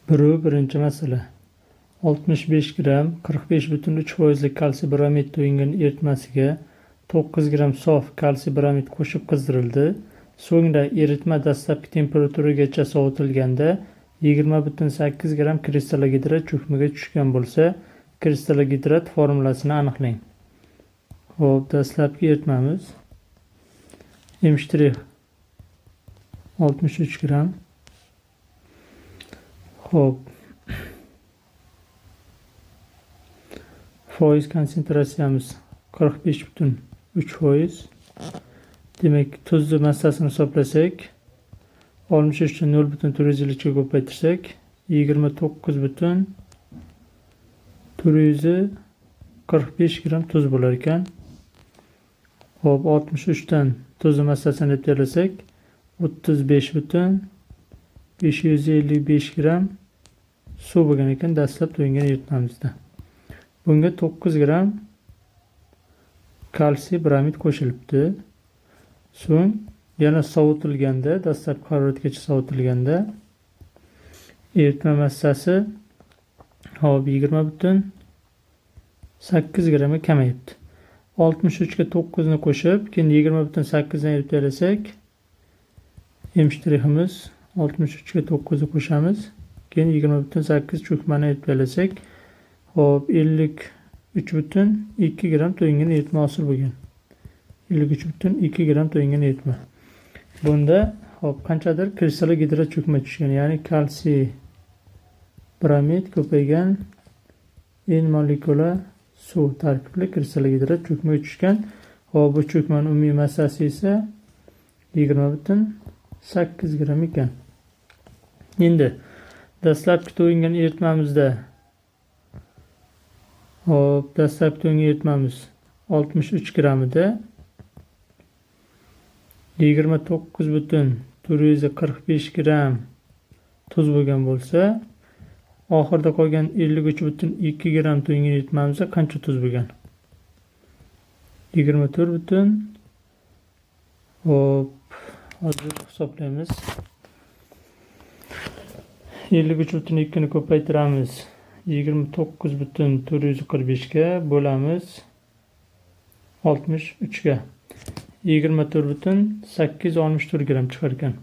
Birinchi masala. 65 gramm 45,3% kalsiy bromid to'yingan eritmasiga 9 gramm sof kalsiy bromid qo'shib qizdirildi. So'ngra eritma dastlabki temperaturagacha sovitilganda 20,8 gramm kristallogidrat cho'kmaga tushgan bo'lsa, kristallogidrat formulasini aniqlang. Xo'p, dastlabki eritmamiz M' 63 gramm. Xo'p. Foiz konsentratsiyamiz 45,3%. Demak, tuzni massasini hisoblasak, 63 ni 0,453 ga ko'paytirsak, 29,445 gramm tuz bo'lar ekan. Xo'p, 63 dan tuzni massasini deb terlasak, 35,555 gramm suv bo'lgan ekan dastlab to'yingan eritmamizda. Bunga 9 gramm kalsiy bromid qo'shilibdi. So'ng yana sovitilganda, dastlabki haroratgacha sovitilganda eritma massasi hop 20,8 grammga kamayibdi. 63 ga 9 ni qo'shib, keyin 20,8 dan eritib tayyorlasak, M shtriximiz 63 ga 9 ni qo'shamiz, keyin 20,8 cho'kmani eritib tayyorlasak, hop 53,2 gramm to'yingan eritma hosil bo'lgan. 53,2 gramm to'yingan eritma. Bunda hop qanchadir kristallogidrat cho'kma tushgan, ya'ni kalsiy bromid ko'paygan n molekula suv tarkibli kristallogidrat cho'kmaga tushgan. Hop, bu cho'kmaning umumiy massasi esa 20,8 gramm ekan. Endi dastlabki to'yingan eritmamizda hop, dastlabki to'yingan eritmamiz 63 grammida 29,445 gramm tuz bo'lgan bo'lsa, oxirida qolgan 53,2 gramm to'yingan eritmamizda qancha tuz bo'lgan? 24, hop, hozir hisoblaymiz. 53,2 ni ko'paytiramiz 29,445 ga bo'lamiz 63 ga. 24,864 gramm chiqar ekan.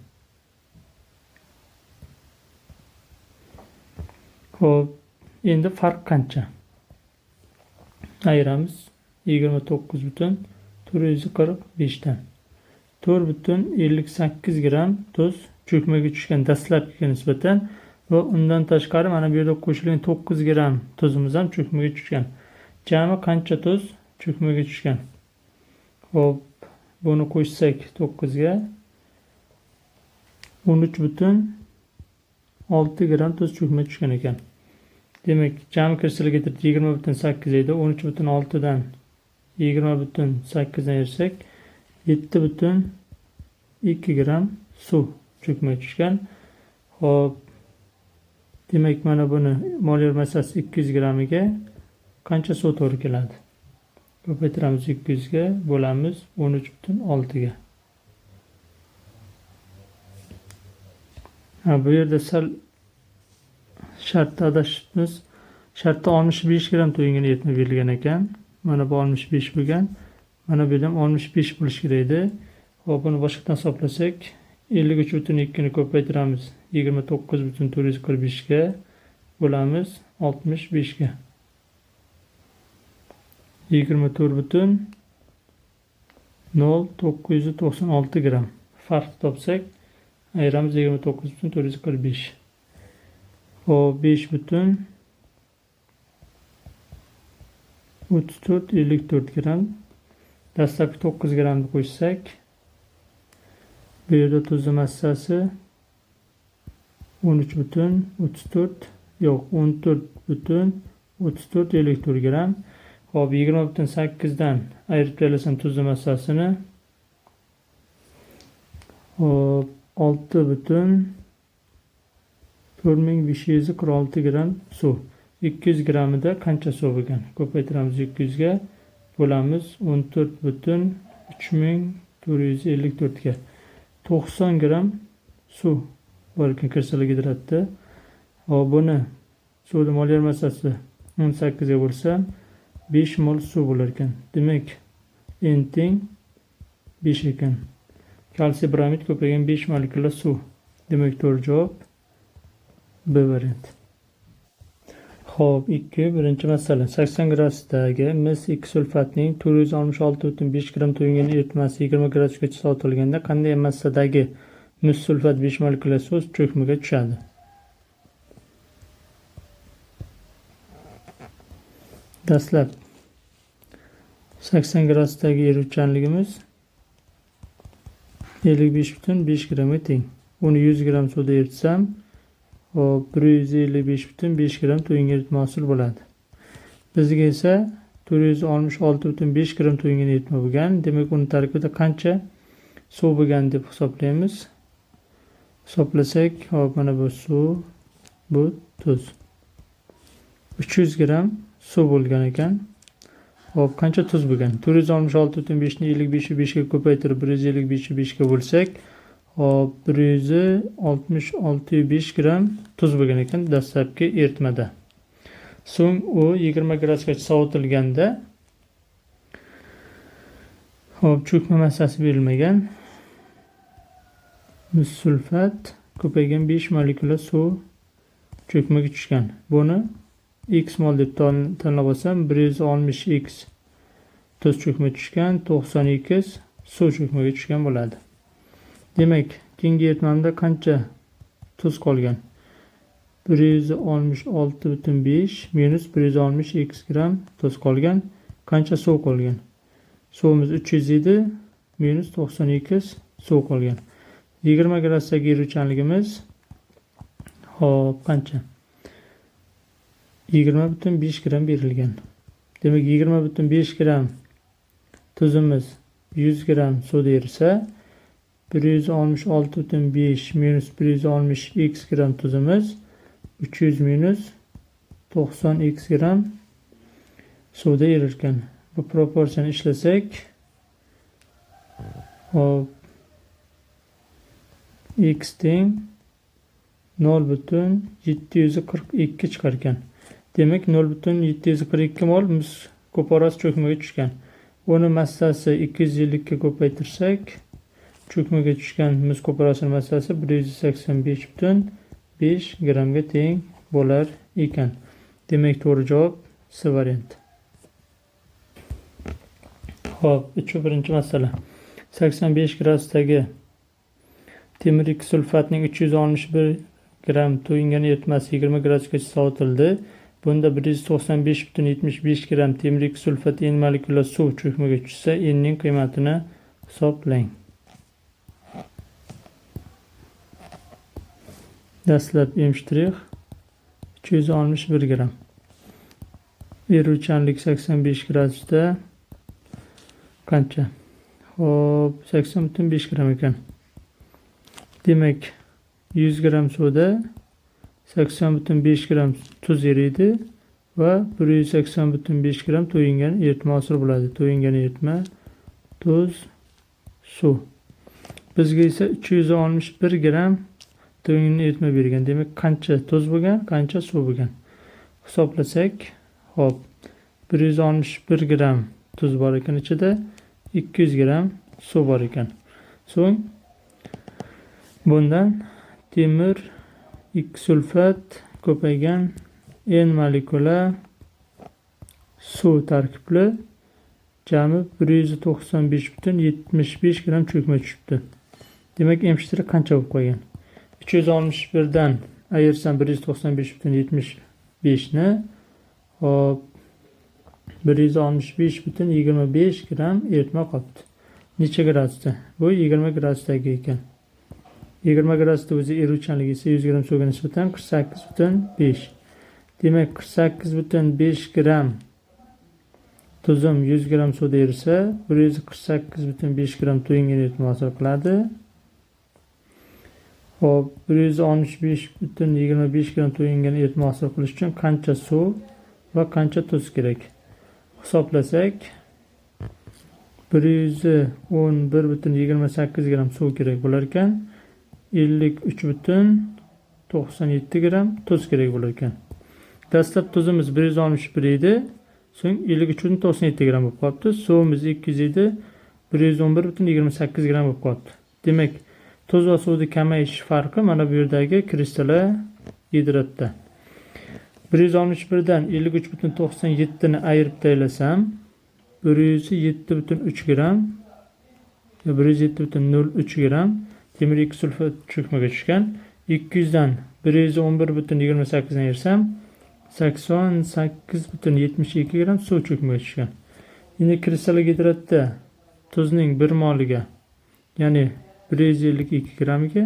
Xo'p, endi farq qancha? Ayiramiz 29,445 dan. 4,58 gramm tuz cho'kmaga tushgan dastlabkiga nisbatan va undan tashqari mana bu yerda qo'shilgan 9 gramm tuzimiz ham cho'kmaga tushgan. Jami qancha tuz cho'kmaga tushgan? Xo'p, buni qo'shsak 9 ga 13,6 gramm tuz cho'kma tushgan ekan. Demak, jami kristallogidrat 20,8 edi. 13,6 dan 20,8 dan ayirsak 7,2 gramm suv cho'kma tushgan. Xo'p, demak, mana buni molyar massasi 200 grammiga qancha suv to'g'ri keladi? Ko'paytiramiz 200 ga, bo'lamiz 13,6 ga. Ha, bu yerda sal shartda adashibmiz. Shartda 65 gramm to'yingan eritma berilgan ekan. Mana bu 65 bo'lgan. Mana bu yerda ham 65 bo'lishi kerak edi. Xo'p, buni boshqatdan hisoblasak, 53,2 ni ko'paytiramiz 29,445 ga bo'lamiz 65 ga. 24,0996 gramm. Farq topsak, ayiramiz 29,445. Xo'p, 5,3454 gramm. Dastlabki 9 grammni qo'shsak, bu yerda tuzni massasi 13,34, yo'q, 14,3454 gramm. Xo'p, 20,8 dan ayirib tayyorlasam tuzni massasini, xo'p, 6,4546 gramm suv. 200 grammida qancha suv bo'lgan? Ko'paytiramiz 200 ga, bo'lamiz 14,3454 ga. 90 gramm suv bor ekan kristallogidratda. Hop, buni suvni molyar massasi 18 ga bo'lsa 5 mol suv bo'lar ekan. Demak, N teng 5 ekan. Kalsiy bromid ko'paygan 5 molekula suv. Demak, to'g'ri javob B varianti. Xo'p, 2 birinchi masala. 80 gradusdagi mis 2 sulfatning 466,5 gram to'yingan eritmasi 20 gradusgacha sovitilganda qanday massadagi mis sulfat 5 molekula suv cho'kmaga tushadi? Dastlab 80 gradusdagi eruvchanligimiz 55,5 grammga teng. Uni 100 gram suvda eritsam, hop, 155,5 gram to'yingan eritma hosil bo'ladi. Bizga esa 466,5 gram to'yingan eritma bo'lgan. Demak, uni tarkibida qancha suv bo'lgan deb hisoblaymiz. Hisoblasak, hop, mana bu suv, bu tuz. 300 gram suv bo'lgan ekan. Hop, qancha tuz bo'lgan? 466,5 ni 55,5 ga ko'paytirib 155,5 ga bo'lsak, hop, 166,5 gram tuz bo'lgan ekan dastlabki eritmada. So'ng u 20 gradusgacha sovitilganda, hop, cho'kma massasi berilmagan. Mis sulfat ko'paygan 5 molekula suv cho'kmaga tushgan. Buni x mol deb tanlab olsam, 160 x tuz cho'kma tushgan, 90 x suv cho'kmaga tushgan bo'ladi. Demak, keyingi eritmamda qancha tuz qolgan? 166,5 minus 160 x gram tuz qolgan. Qancha suv qolgan? Suvimiz 300 edi, minus 90 x suv qolgan. 20 gradusdagi eruvchanligimiz, hop, qancha? 20,5 gram berilgan. Demak, 20,5 gram tuzimiz 100 gram suvda erisa, 166,5 minus 160 x gram tuzimiz 300 minus 90 x gram suvda erir ekan. Bu proporsiyani ishlasak, hop, x teng 0,742 chiqar ekan. Demak, 0,742 mol mis ko'porasi cho'kmaga tushgan. Uni massasi 250 ga ko'paytirsak, cho'kmaga tushgan mis ko'porasining massasi 185,5 grammga teng bo'lar ekan. Demak, to'g'ri javob C varianti. Xo'p, 3-birinchi masala. 85 gradusdagi temir 2 sulfatning 361 gram to'yingan eritmasi 20 gradusgacha sovitildi. Bunda 195,75 gram temir 2 sulfat N molekula suv cho'kmaga tushsa, N ning qiymatini hisoblang. Dastlab M shtrix 361 gram. Eruvchanlik 85 gradusda qancha? Xo'p, 80,5 gram ekan. Demak, 100 gram suvda 80,5 gram tuz eriydi va 180,5 gram to'yingan eritma hosil bo'ladi. To'yingan eritma, tuz, suv. Bizga esa 361 gram to'yingan eritma bergan. Demak, qancha tuz bo'lgan, qancha suv bo'lgan? Hisoblasak, hop, 161 gram tuz bor ekan ichida, 200 gram suv bor ekan. So'ng bundan temir 2 sulfat ko'paygan N molekula suv tarkibli jami 195,75 gram cho'kma tushibdi. Demak, M shtrix qancha bo'lib qolgan? 361 dan ayirsam 195,75 ni, hop, 165,25 gram eritma qolibdi. Necha gradusda? Bu 20 gradusdagi ekan. 20 gradusda o'zi eruvchanligi esa 100 gram suvga nisbatan 48,5. Demak, 48,5 gram tuzim 100 gram suvda erisa, 148,5 gram to'yingan eritma hosil qiladi. Xo'p, 165,25 gram to'yingan eritma hosil qilish uchun qancha suv va qancha tuz kerak? Hisoblasak, 111,28 gram suv kerak bo'lar ekan. 53,9 97 gram tuz kerak bo'lar ekan. Dastlab tuzimiz 161 edi, so'ng 53,97 gram bo'lib qolibdi. Suvimiz 200 edi, 111,28 gram bo'lib qolibdi. Demak, tuz va suvni kamayish farqi mana bu yerdagi kristalogidratda. 161 dan 53,97 ni ayirib taylasam, 107,3 gram 107,03 gram temir 2 sulfat cho'kmaga tushgan. 200 dan 111,28 ni ayirsam, 88,72 gram suv cho'kmaga tushgan. Endi kristalogidratda tuzning 1 moliga, ya'ni 152 gramga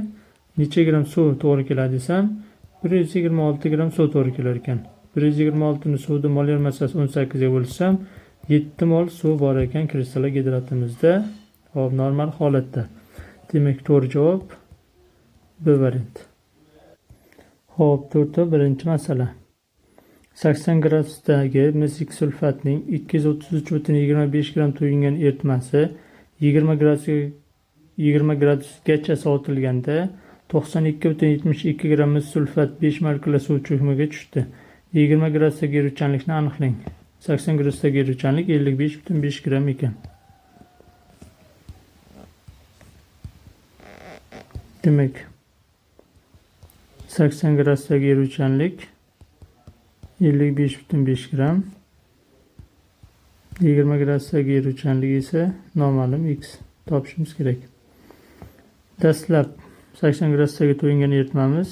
necha gram suv to'g'ri keladi desam, 126 gram suv to'g'ri kelar ekan. 126 ni suvni molyar massasi 18 ga bo'lsam, 7 mol suv bor ekan kristallogidratimizda, hop, normal holatda. Demak, to'g'ri javob B variant. Xo'p, 4-1-masala. 80 gradusdagi mis 2 sulfatning 233,25 gram to'yingan eritmasi 20 gradusgacha sovitilganda 92,72 gram mis sulfat 5 molekula suv cho'kmaga tushdi. 20 gradusdagi eruvchanlikni aniqlang. 80 gradusdagi eruvchanlik 55,5 gram ekan. Demak, 80 gradusdagi eruvchanlik 55,5 gram. 20 gradusdagi eruvchanlik esa noma'lum x topishimiz kerak. Dastlab 80 gradusdagi to'yingan eritmamiz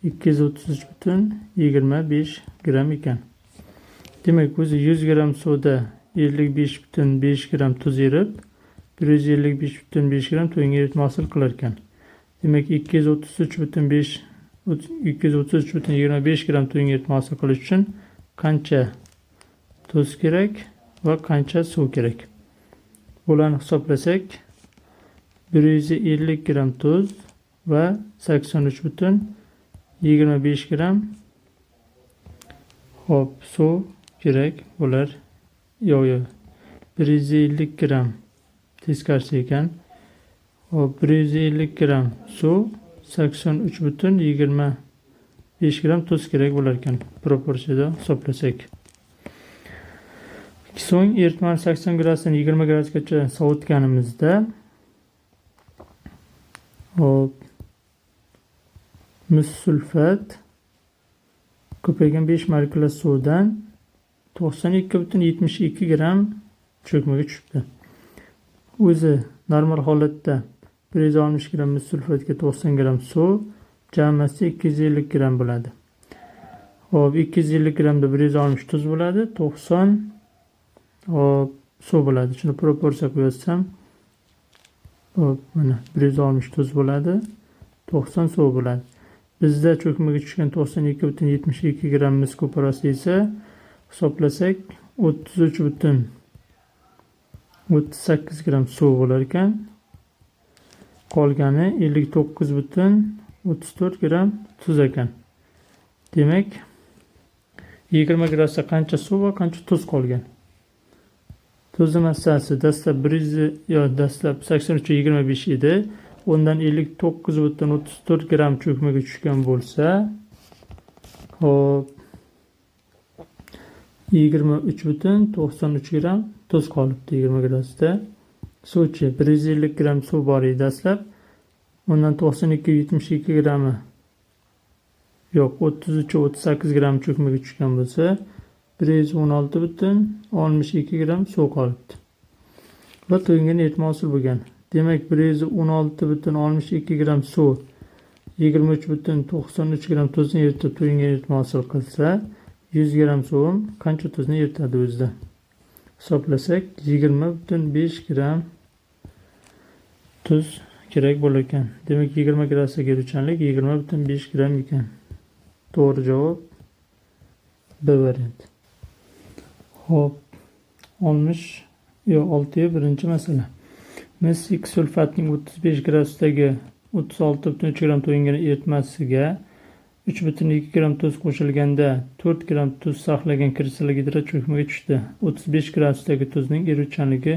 233,25 gram ekan. Demak, o'zi 100 gram suvda 55,5 gram tuz erib, 155,5 gram to'yingan eritma hosil qilar ekan. Demak, 233,25 gram to'yingan eritma hosil qilish uchun qancha tuz kerak va qancha suv kerak? Bularni hisoblasak, 150 gram tuz va 83,25 gram hop suv kerak bo'lar. Yo'q. 150 gram teskarisi ekan. Hop, 150 gram suv, 83,25 gram tuz kerak bo'lar ekan proporsiyada hisoblasak. So'ng eritmani 80 gradusdan 20 gradusgacha sovutganimizda, hop, mis sulfat ko'paygan 5 molekula suvdan 92,72 gram cho'kmaga tushibdi. O'zi normal holatda 160 gram mis sulfatga 90 gram suv, jamasi 250 gram bo'ladi. Hop, 250 gramda 160 tuz bo'ladi, 90 hop suv bo'ladi. Shuni proporsiya qo'ysam, hop, mana 160 tuz bo'ladi, 90 suv bo'ladi. Bizda cho'kmaga tushgan 92,72 gram mis ko'parasi esa hisoblasak 33,38 gram suv bo'lar ekan. Qolgani 59,34 gram tuz ekan. Demak, 20 gradusda qancha suv va qancha tuz qolgan? Tuzni massasi dastlab dastlab 83,25 edi. Undan 59,34 gram cho'kmaga tushgan bo'lsa, hop, 23,93 gram tuz qolibdi 20 gradusda. Suvchi 150 gram suv bor edi dastlab. Undan 92,72 grammi yo'q, 33,38 gram cho'kmaga tushgan bo'lsa, 116,62 gram suv qolibdi. Va to'yingan eritma hosil bo'lgan. Demak, 116,62 gram suv 23,93 gram tuzni eritib to'yingan eritma hosil qilsa, 100 gram suvim qancha tuzni eritadi o'zida? Hisoblasak, 20,5 gram tuz kerak bo'lar ekan. Demak, 20 gradusga eruvchanlik 20,5 gram ekan. To'g'ri javob B variant. Xo'p, 6-1-masala. Mis 2 sulfatning 35 gradusdagi 36,3 gram to'yingan eritmasiga 3,2 gram tuz qo'shilganda 4 gram tuz saqlagan kristalogidrat cho'kmaga tushdi. 35 gradusdagi tuzning eruvchanligi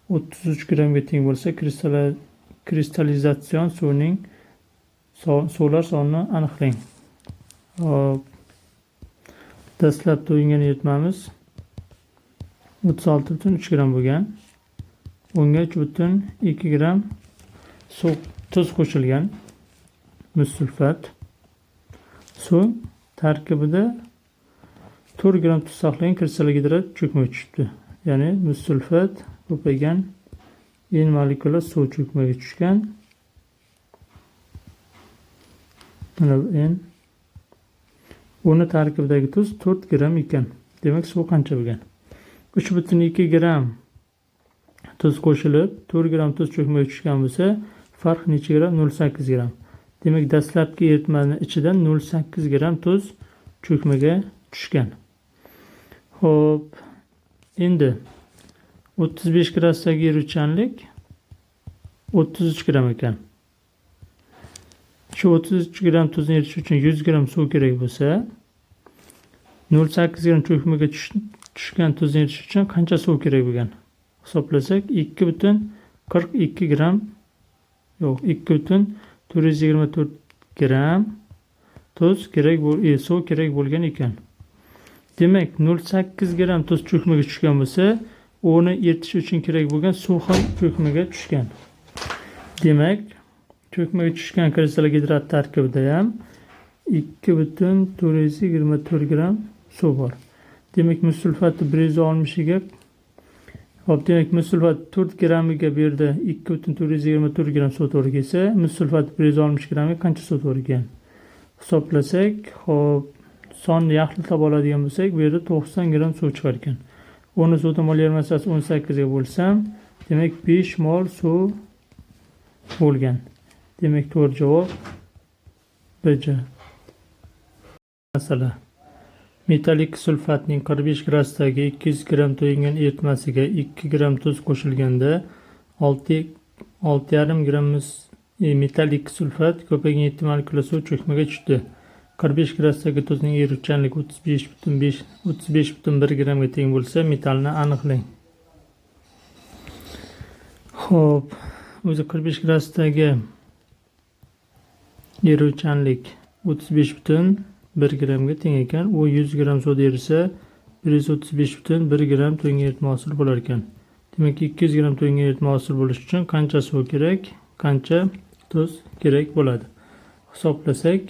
33 gramga teng bo'lsa, kristallizatsion Suvlar sonini aniqlang. Hop. Dastlab to'yingan eritmamiz 36,3 gram bo'lgan. Unga 3,2 gram suv, tuz qo'shilgan. Mis sulfat. So'ng tarkibida 4 gram tuz saqlagan kristalogidrat cho'kma tushibdi. Ya'ni mis sulfat ko'paygan n molekula suv cho'kmaga tushgan. Mana bu n. Uni tarkibidagi tuz 4 gram ekan. Demak, suv qancha bo'lgan? 3,2 gram tuz qo'shilib, 4 gram tuz cho'kmaga tushgan bo'lsa, farq necha gram? 0,8 gram. Demak, dastlabki eritmaning ichidan 0,8 gram tuz cho'kmaga tushgan. Xo'p, endi 35 gradusdagi eruvchanlik 33 gram ekan. Shu 33 gram tuzni eritish uchun 100 gram suv kerak bo'lsa, 0,8 gram cho'kmaga tushgan tuzni eritish uchun qancha suv kerak bo'lgan? Hisoblasak, 2,42 gram, yo'q, 2,424 gram tuz kerak suv kerak bo'lgan ekan. Demak, 0,8 gram tuz cho'kmaga tushgan bo'lsa, uni eritish uchun kerak bo'lgan suv ham cho'kmaga tushgan. Demak, cho'kmaga tushgan kristalogidrat tarkibida ham 2,424 gram suv bor. Demak, mis sulfati bir yuz oltmishiga, hop, demak, mis sulfat 4 grammiga bu yerda 2,424 gram suv to'g'ri kelsa, mis sulfat bir yuz oltmish grammiga qancha suv to'g'ri kelgan? Hisoblasak, hop, sonni yaxlit topa oladigan bo'lsak, bu yerda 90 gram suv chiqar ekan. Uni suvni molyar massasi 18 ga bo'lsam, demak 5 mol suv bo'lgan. Demak, to'g'ri javob BC. Masala. Metallik sulfatning 45 gradusdagi 200 gram to'yingan eritmasiga 2 gram tuz qo'shilganda olti yarim gram metallik sulfat ko'paygan 7 molekula suv cho'kmaga tushdi. 45 gradusdagi tuzning eruvchanligi 35,5, 35,1 gramga teng bo'lsa, metallni aniqlang. Xo'p, o'zi 45 gradusdagi eruvchanlik 35,1 gramga teng ekan. U 100 gram suvda erisa 135,1 gram to'yingan eritma hosil bo'lar ekan. Demak, 200 gram to'yingan eritma hosil bo'lishi uchun qancha suv kerak, qancha tuz kerak bo'ladi? Hisoblasak,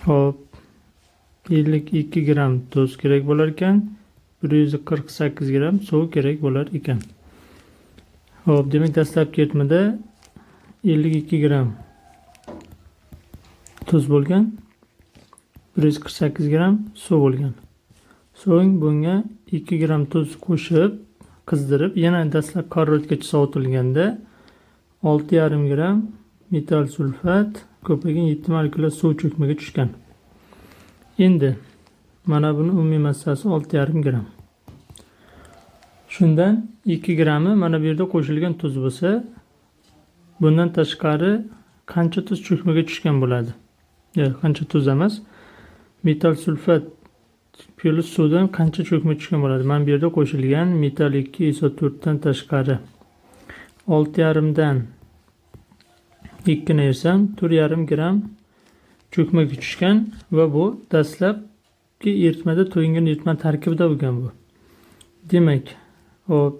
hop, 52 gram tuz kerak bo'lar ekan, 148 gram suv kerak bo'lar ekan. Hop, demak, dastlabki eritmada 52 gram tuz bo'lgan, 148 gram suv bo'lgan. So'ng bunga 2 gram tuz qo'shib, qizdirib, yana dastlab hararatgacha sovitilganda olti yarim gram metal sulfat ko'paygan 7 molekula suv cho'kmaga tushgan. Endi mana buni umumiy massasi olti yarim gram. Shundan 2 grammi mana bu yerda qo'shilgan tuz bo'lsa, bundan tashqari qancha tuz cho'kmaga tushgan bo'ladi? Yo'q, qancha tuz emas. Metal sulfat plyus suvdan qancha cho'kma tushgan bo'ladi? Mana bu yerda qo'shilgan metal ikki S O to'rtdan tashqari olti yarimdan ikkini ayirsam to'rt yarim gram cho'kmaga tushgan va bu dastlabki eritmada to'yingan eritma tarkibida bo'lgan bu. Demak, hop,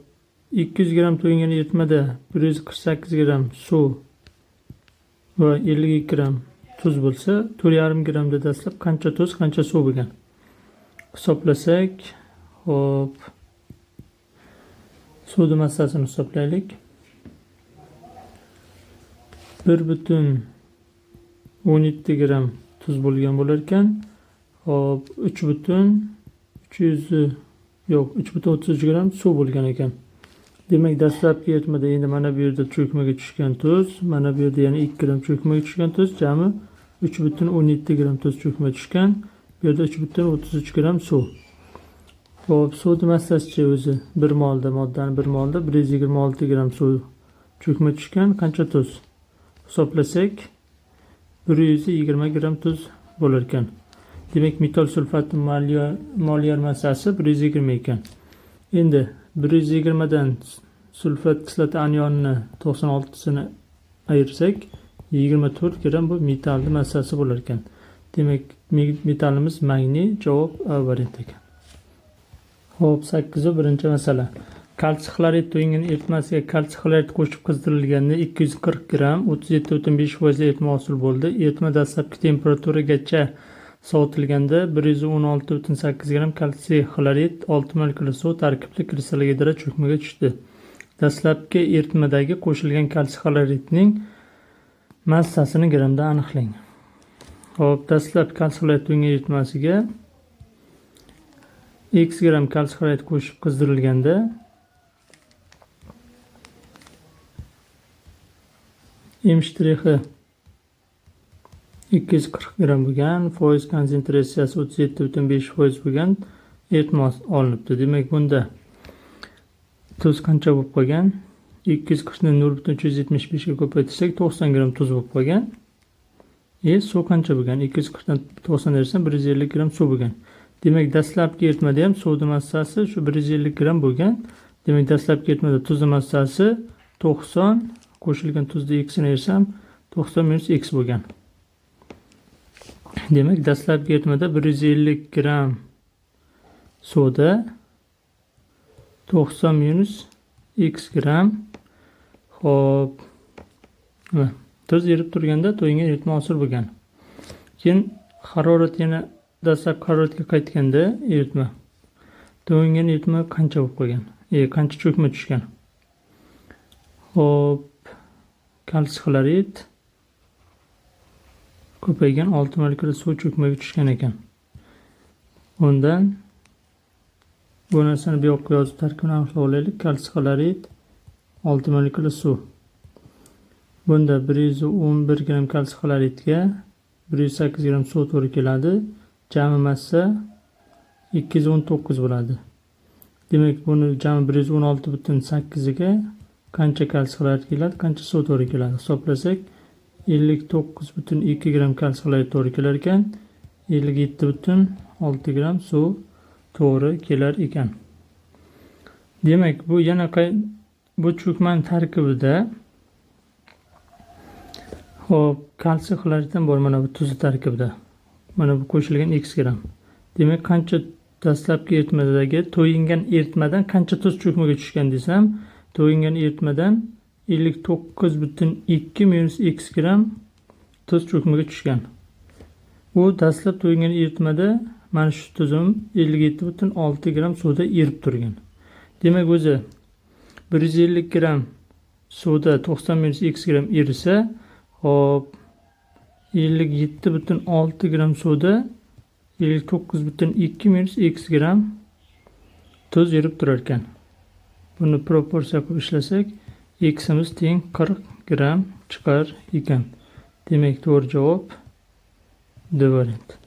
200 gram to'yingan eritmada 148 gram suv va 52 gram tuz bo'lsa, to'rt yarim gramda dastlab qancha tuz, qancha suv bo'lgan? Hisoblasak, hop, suvni massasini hisoblaylik. Bir butun o'n yetti gram tuz bo'lgan bo'lar ekan. Hop, uch butun uch yuz, yo'q, uch butun o'ttiz uch gram suv bo'lgan ekan. Demak, dastlabki eritmada endi mana bu yerda cho'kmaga tushgan tuz, mana bu yerda yana 2 gram cho'kmaga tushgan tuz, jami uch butun o'n yetti gram tuz cho'kma tushgan. Bu yerda uch butun o'ttiz uch gram suv. Hop, suvni massasichi o'zi bir molda, moddani bir molda bir yuz yigirma olti gram suv cho'kma tushgan, qancha tuz? Hisoblasak, 120 gram tuz bo'lar ekan. Demak, metal sulfati molyar massasi 120 ekan. Endi 120 dan sulfat kislota anionini to'qson oltisini ayirsak, 24 gram bu metallni massasi bo'lar ekan. Demak, metallimiz magniy, javob A varianti ekan. Xo'p, 8-1-masala. Kalsiy xlorid to'yingan eritmasiga kalsiy xlorid qo'shib qizdirilganda 240 gram 37,5% eritma hosil bo'ldi. Eritma dastlabki temperaturagacha sovitilganda 116,8 gram kalsiy xlorid 6 molekula suv tarkibli kristalgidrat cho'kmaga tushdi. Dastlabki eritmadagi qo'shilgan kalsiy xloridning massasini gramda aniqlang. Xo'p, dastlab kalsiy xlorid to'yingan eritmasiga x gram kalsiy xlorid qo'shib qizdirilganda M shtrixi 240 gram bo'lgan, foiz konsentratsiyasi 37,5% bo'lgan eritma olinibdi. Demak, bunda tuz qancha bo'lib qolgan? 240 ni 0,375 ga ko'paytirsak 90 gram tuz bo'lib qolgan. Suv qancha bo'lgan? 240 dan 90 bersam 150 gram suv bo'lgan. Demak, dastlabki eritmada ham suvning massasi shu 150 gram bo'lgan. Demak, dastlabki eritmada tuzning massasi 90 qo'shilgan tuzni x ni bersam 90 minus x bo'lgan. Demak, dastlabki eritmada 150 gram suvda 90 minus x gram. Xo'p, tuz erib turganda to'yingan eritma hosil bo'lgan. Keyin harorat yana dastlabki haroratga qaytganda eritma to'yingan eritma qancha bo'lib qolgan? Qancha cho'kma tushgan? Xo'p, kalsiy xlorid ko'paygan 6 molekula suv cho'kmaga tushgan ekan. Undan bu narsani bu yoqqa yozib tarkibini aniqlab olaylik. Kalsiy xlorid 6 molekula suv. Bunda 111 gram kalsiy xloridga 108 gram suv to'g'ri keladi. Jami massa 219 bo'ladi. Demak, buni jami 116,8 ga qancha kalsiy xlorid keladi, qancha suv to'g'ri keladi? Hisoblasak 59,2 gram kalsiy xlorid to'g'ri kelar ekan, 57,6 gram suv to'g'ri kelar ekan. Demak, bu yana bu cho'kmani tarkibida xo'p, kalsiy xloriddan bor mana bu tuzi tarkibida. Mana bu qo'shilgan x gram. Demak, qancha dastlabki eritmadagi to'yingan eritmadan qancha tuz cho'kmaga tushgan desam, to'yingan eritmadan 59,2 minus x gram tuz cho'kmaga tushgan. U dastlab to'yingan eritmada mana shu tuzim 57,6 gram suvda erib turgan. Demak, o'zi 150 gram suvda 90 minus x gram erisa, xo'p, 57,6 gram suvda 59,2 minus x gram tuz erib turar ekan. Buni proporsiya qilib ishlasak, x'imiz teng 40 gram chiqar ekan. Demak, to'g'ri javob D varianti.